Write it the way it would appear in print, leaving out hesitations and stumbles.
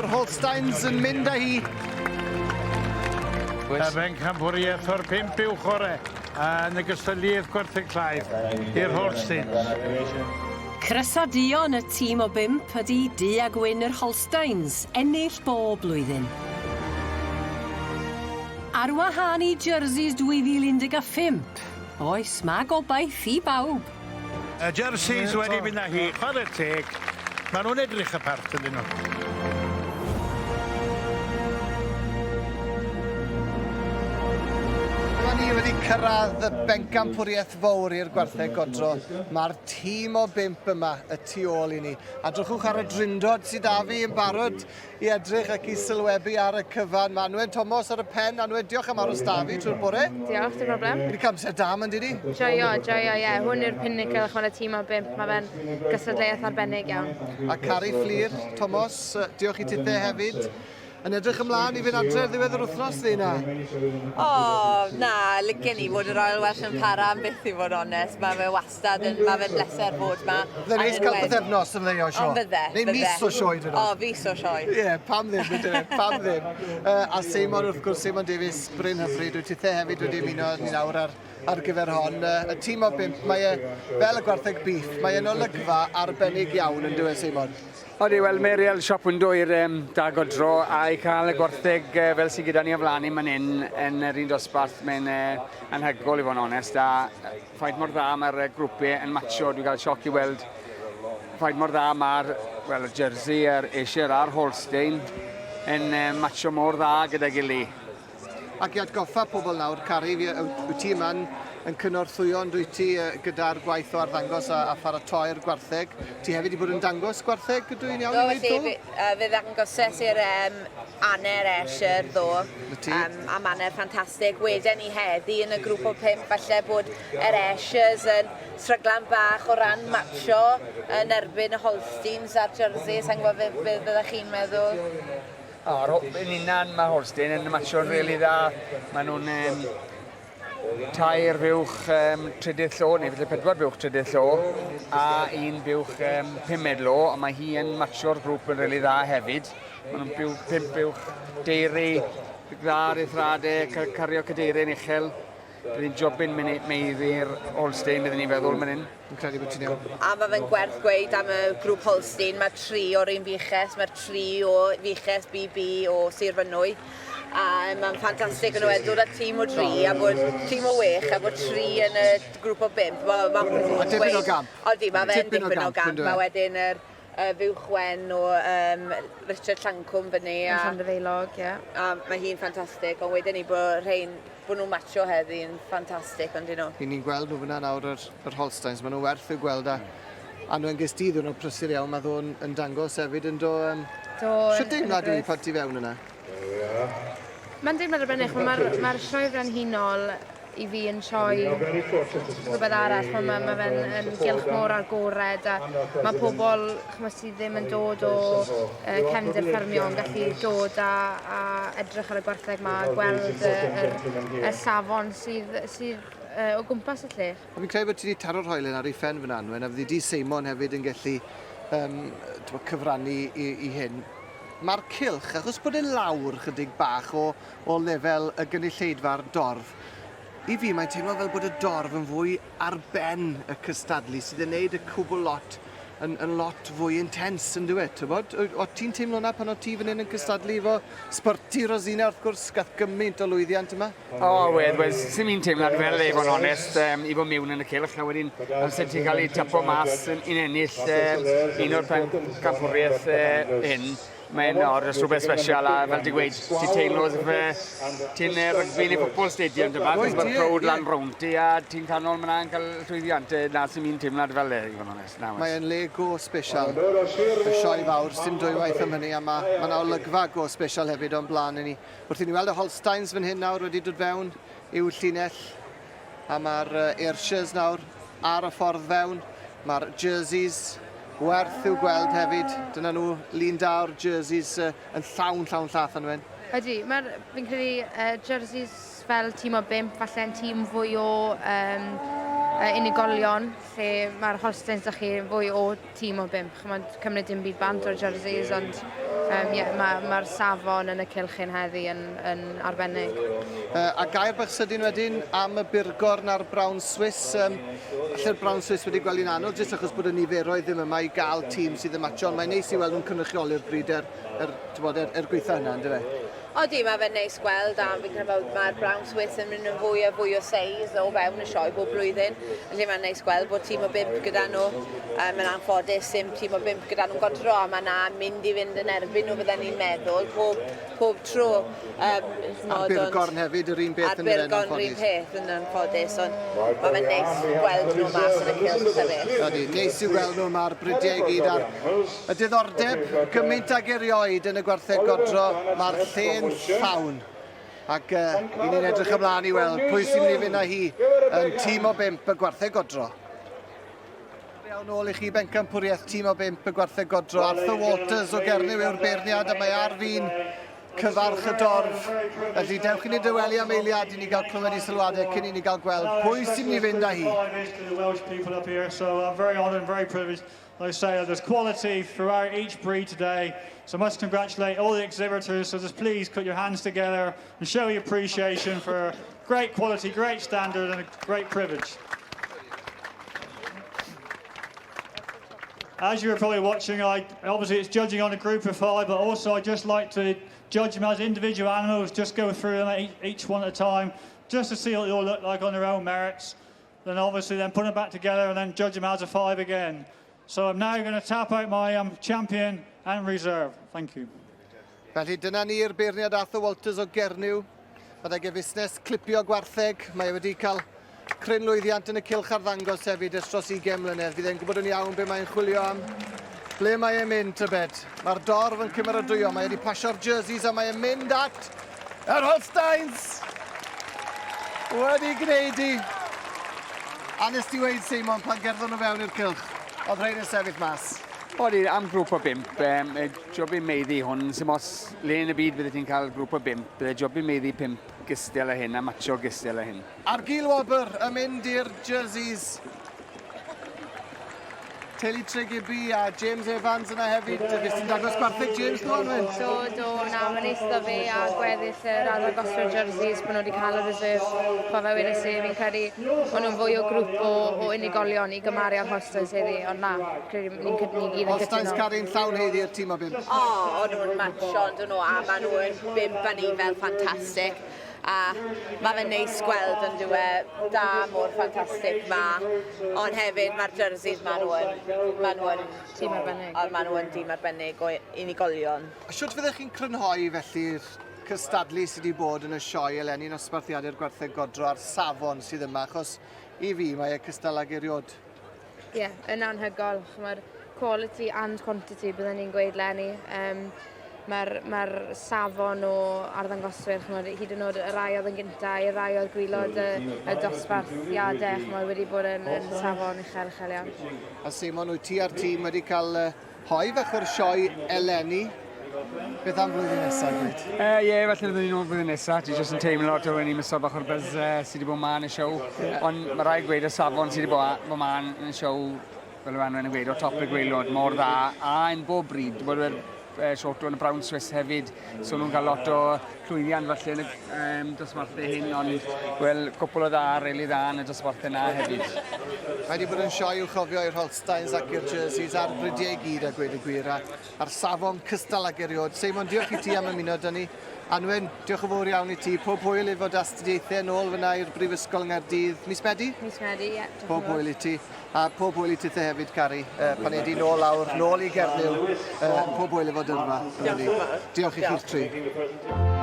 yr Holsteins yn mynd â hi. Y bencampwriaeth o'r pump uwch ore yn y gystadleuaeth gwartheg llaeth i'r Holsteins. Crysaduon y tîm o bump ydy du a gwyn yr Holsteins, ennill bob blwyddyn. Ar wahân i jerseys 2015, oes, mae gobaith i bawb. Y jerseys wedi mynd â hi, chwarae teg, maen nhw'n edrych y part ydyn nhw. Dyma ni wedi cyrraedd y bencampwriaeth fawr i'r gwartheg godro. Mae'r tîm o bump yma y tu ôl i ni. A drychwch ar y drindod sydd â fi yn barod i edrych ac i sylwebu ar y cyfan. Mae Anwen Thomas ar y pen. Anwen, diolch am aros da fi trwy'r bore. Diolch, dim problem. Wedi cael amser da, ma'n didi? Joio, joio, ie. Yeah. Hwn yw'r pinnacle chwarae tîm o bump. Mae fe'n gystadleuaeth arbennig iawn. A Cari Fflur, Thomas, diolch i tithe hefyd. Yn edrych ymlaen i fynd adre ar ddiwedd yr wythnos neu na? O, na, licen i fod y Royal Welsh yn para am byth i fod onest. Mae fe wastad yn, mae fe'n bleser fod ma. Fydde neis cael pythefnos yn fydde o sioe. O, fydde. Neu mis o sioe, dyn O, fis o sioe. Ie, yeah, pam ddim, ydyn e, pam ddim. Uh, a Seimon, wrth gwrs, Seimon Davies, Bryn Hyfryd, wyt tithe hefyd wedi ymuno ni nawr ar, ar gyfer hon. Uh, y tîm o bump, mae e fel y gwartheg beef, mae e'n olygfa arbennig iawn yn dweud Seimon. Odi, wel mae real shop window i'r um, da godro a i cael y gwartheg uh, fel sydd gyda ni o flaen ni man hyn yn yr un dosbarth, mae'n uh, anhygoel i fod yn onest a ffaith mor dda mae'r grwpiau yn matcho, dwi'n cael sioc i weld ffaith mor dda mae'r well, y Jersey, yr Ayrshire a'r Holstein yn uh, matcho mor dda gyda'i gilydd. Ac i atgoffa pobl nawr, Cari, fi, wyt ti yma'n yn cynorthwyo yn dwyt ti gyda'r gwaith o arddangos a, a pharatoi'r gwartheg. Ti hefyd wedi bod yn dangos gwartheg, ydw i'n iawn i ddweud do? Fe, fe ddangoses i'r um, Aner Esher ddo. Um, a maner ffantastig. Weden ni heddi yn y grŵp o pump, falle bod yr Ayrshires yn stryglan bach o ran matcho yn erbyn y Holsteins a'r Jerseys. Sa'n gwybod beth be, byddech chi'n meddwl? O, yn unan mae Holstein yn matcho'n rili dda. Maen nhw'n um, tair fuwch um, trydydd llo, neu falle pedwar fuwch trydydd llo, a un fuwch um, pumed lo, ond mae hi yn matcho'r grŵp yn rili dda hefyd. Maen nhw'n byw, pump fuwch deiri, dda ar ei thraed e, cario cadeiriau'n uchel. Bydd hi'n jobyn meiddi'r Holstein, byddwn ni'n feddwl, man hyn. Fi'n credu bod ti'n iawn. A mae fe'n gwerth gweud am y grŵp Holstein, mae tri o'r un fuches, mae'r tri o fuches BB o Sir Fynwy. A mae'n ffantastig yn oed dod â tîm o dri a bod tîm o wech a bod tri yn y grŵp o bump. Ma, ma, ma dipyn o gamp. Odi, mae fe'n dipyn o gamp. Mae wedyn yr y fuwch wen o um, Richard Llancwm fyny. A, Llandyfeilog, ie. Yeah. A mae hi'n ffantastig, ond wedyn ni bod rhain, bod nhw'n matcho heddi yn ffantastig, ond dyn nhw. Ni'n ni gweld nhw fyna nawr, yr, yr Holsteins, maen nhw'n werth i'w gweld a Anwen ges di ddwrnod prysur iawn, mae ddo'n yn dangos hefyd yn do... Um, do. Shwt deimlad yw i pan ti fewn yna? Mae'n deimlad arbennig, mae'r ma sioe frenhinol i fi yn sioe rhywbeth arall, mae ma, ma fe'n yn gylch mor agored a mae pobl ch'mo' sydd ddim yn dod o uh, cefndir ffermio yn gallu dod a, a edrych ar y gwartheg ma a gweld y, yr, y safon sydd, sydd uh, o gwmpas y lle. A fi'n credu bod ti wedi taro'r hoelen ar ei phen fyna Anwen, a fyddi di Seimon hefyd yn gallu um, cyfrannu i, i hyn. Mae'r cylch, achos bod e lawr chydig bach o, o lefel y gynulleidfa'r dorf, i fi mae'n teimlo fel bod y dorf yn fwy ar ben y cystadlu sydd yn neud y cwbl lot yn, yn lot fwy intense yn dyw e, tybod? O, ti'n teimlo na pan o ti fan hyn yn cystadlu efo Sbyrti Rosina wrth gwrs, gath gymaint o lwyddiant yma? O, wedd, wedd, sy'n un teimlad fel e, i fod yn onest, um, i fod mewn yn y cylch, a wedyn amser ti'n cael ei tapo mas yn, yn ennill um, un o'r pencampwriaeth uh, hyn, Mae'n o, jyst rhywbeth special a fel ti'n gweud, ti'n teimlo as if uh, ti'n uh, rygbi neu football stadium dy bach, mae'r crowd lan rownd ti a ti'n canol myna yn cael llwyddiant. Na, sy'n un teimlad fel e, i fod yn onest. Na, Mae'n le go special, y sioe fawr, sy'n dwywaith am hynny, a mae ma 'na olygfa go special hefyd o'n blaen i ni. Wrth i ni weld y Holsteins fan hyn nawr wedi dod fewn i'w llinell, A mae'r Ayrshires nawr ar y ffordd fewn. Mae'r jerseys werth i'w gweld hefyd. Dyna nhw, lun da o'r jerseys uh, yn llawn, llawn llath Anwen. Ydy, mae'r, fi'n credu, uh, jerseys fel tîm o bump, falle'n tîm fwy o um, uh, unigolion, lle mae'r Holsteins da chi fwy o tîm o bump. Chymod, cymryd dim byd bant o'r jerseys, ond yeah, mae'r ma safon yn y cylch hyn heddi yn, yn arbennig. A gair bach sydyn wedyn am y Burgorn a'r Brown Swiss. Falle'r Brown Swiss wedi gweld hi'n anodd jyst achos bod y niferoedd ddim yma i gael tîm sydd yn matcho, ond mae'n neis i weld nhw'n cynrychioli'r bryd er, er, er, er, er gweitha hynna, ynddo fe? Odi, mae fe'n neis gweld a fi'n credu bod mae'r Brown Swiss yn mynd yn fwy a fwy o seis o fewn y sioe bob blwyddyn. Felly mae'n neis gweld bod tîm o bump gyda nhw. Um, yn anffodus, sim tîm o bump gyda nhw'n godro a mae na mynd i fynd yn erbyn nhw bydden ni'n meddwl pob, pob tro. Um, A'r Burgorn hefyd, yr un beth yn yr anffodus. A'r un peth yn anffodus, ond mae fe'n neis gweld nhw mas yn y cylch hefyd. Ydy, neis i weld nhw yma'r brydiau i gyd a'r y diddordeb gymaint ag erioed yn y gwartheg godro, mae'r lle'n llawn. Ac uh, i ni'n edrych ymlaen i weld pwy sy'n mynd i fynd â hi yn tîm o bimp y gwartheg godro. Iawn ôl i chi bencampwriaeth tîm o bimp y gwartheg godro. Arthur Walters o Gernyw yw'r beirniad a mae ar fin cyfarch y dorf. Felly dewch i ni dywelu am eiliad i ni gael clywed i sylwadau cyn i ni gael gweld pwy sy'n mynd i fynd â hi. Like I say, there's quality throughout each breed today. So I must congratulate all the exhibitors. So just please put your hands together and show your appreciation for great quality, great standard, and a great privilege. As you were probably watching, I obviously it's judging on a group of five, but also I just like to judge them as individual animals, just go through them each one at a time, just to see what they all look like on their own merits. Then obviously then put them back together and then judge them as a five again. So I'm now going to tap out my champion and reserve. Thank you. Felly dyna ni'r beirniad Arthur Walters o Gernyw. Mae 'da ge fusnes clipio gwartheg. Mae e wedi cael cryn lwyddiant yn y cylch arddangos hefyd ers dros 20 mlynedd. Fydd e'n gwybod yn iawn be mae'n chwilio am. Ble mae e'n mynd, tybed? Mae'r dorf yn cymeradwyo. Mae wedi pasio'r jerseys a mae e'n mynd at yr Holsteins! Wedi gwneud i. A nes ti weud, Seimon, pan gerddon nhw fewn i'r cylch, oedd rhain yn sefyll mas? Odi, am grŵp o bump, um, jobyn meiddi hwn, sy'n os le yn y byd bydde ti'n cael grŵp o bump, bydde jobyn meiddi pump gystel a hyn a matcho gystel a hyn. A'r gil wobr yn mynd i'r jerseys. Teulu Tregibi a James Evans yna hefyd. Fes ti'n dangos gwartheg James nhw, Anwen? Do, do, na, mae'n neis iddo fe a gweddill yr arddangoswyr jerseys bod nhw wedi cael y reserve. Chwa fe wedes i, fi'n credu o'n nhw'n fwy o grŵp o, o unigolion i gymaru â'r Holsteins heddi, ond na, credu ni'n ni gyd yn cytuno. Holsteins caru'n llawn heddi i'r tîm o bump. O, o'n nhw'n matcho, ond nhw, a maen nhw'n bump a ni fel ffantastig. A mae fe'n neis gweld yn dyw e da mor ffantastig ma. Ond hefyd mae'r jerseys ma nhw yn, ma nhw yn tîm arbennig. Ond ma nhw yn dîm arbennig o unigolion. A shwt fyddech chi'n crynhoi felly'r cystadlu sydd wedi bod yn y sioe eleni nosbarthiadau'r gwartheg godro a'r safon sydd yma, achos i fi mae e cystal ag eriod. Ie, yeah, yn anhygoel. Mae'r quality and quantity byddwn ni'n gweud leni. Um, Mae'r ma safon o arddangoswyr, ch'mod, hyd yn oed y rai oedd yn gynta, i'r rai oedd gwylod y, y dosbarthiadau, ch'mod, wedi bod yn, yn safon uchel, uchel iawn. A Seimon, wyt ti a'r tîm wedi cael uh, hoi fach o'r sioe eleni. Beth am flwyddyn nesaf, gwyd? Ie, uh, yeah, falle byddwn ni'n ôl flwyddyn nesaf. Ti jyst yn teimlo taw ni miso bach o'r buzz uh, sydd wedi bod ma'n y siow. Yeah. Ond mae rhaid gweud y safon sydd wedi bod, bod ma'n yn y siow, fel yw Anwen yn gweud, o top y gwaelod, mor dda, a yn bob bryd, bod yr short one, y Brown Swiss hefyd, so nhw'n cael lot o llwyddiant falle yn y um, dosbarthau hyn, ond wel, cwpl o dda, rili dda yn y dosbarthau na hefyd. Mae wedi bod yn sioe i'w chofio i'r Holsteins ac i'r Jerseys a'r bridiau i gyd a gweud y gwir, a, a'r safon cystal ag erioed. Seimon, diolch i ti am ymuno 'da ni. Anwen, diolch yn fawr iawn i ti. Pob hwyl efo dy astudiaethau yn ôl fyna i'r Brifysgol yng Nghaerdydd. Mis Medi? Mis Medi, ie. Yeah, Pob hwyl i ti. A pob hwyl i tithe hefyd, Cari. Uh, pan ei di nôl lawr, nôl i Gernyw. Uh, pob hwyl efo dyrfa. Diolch, Diolch i chi'r tri.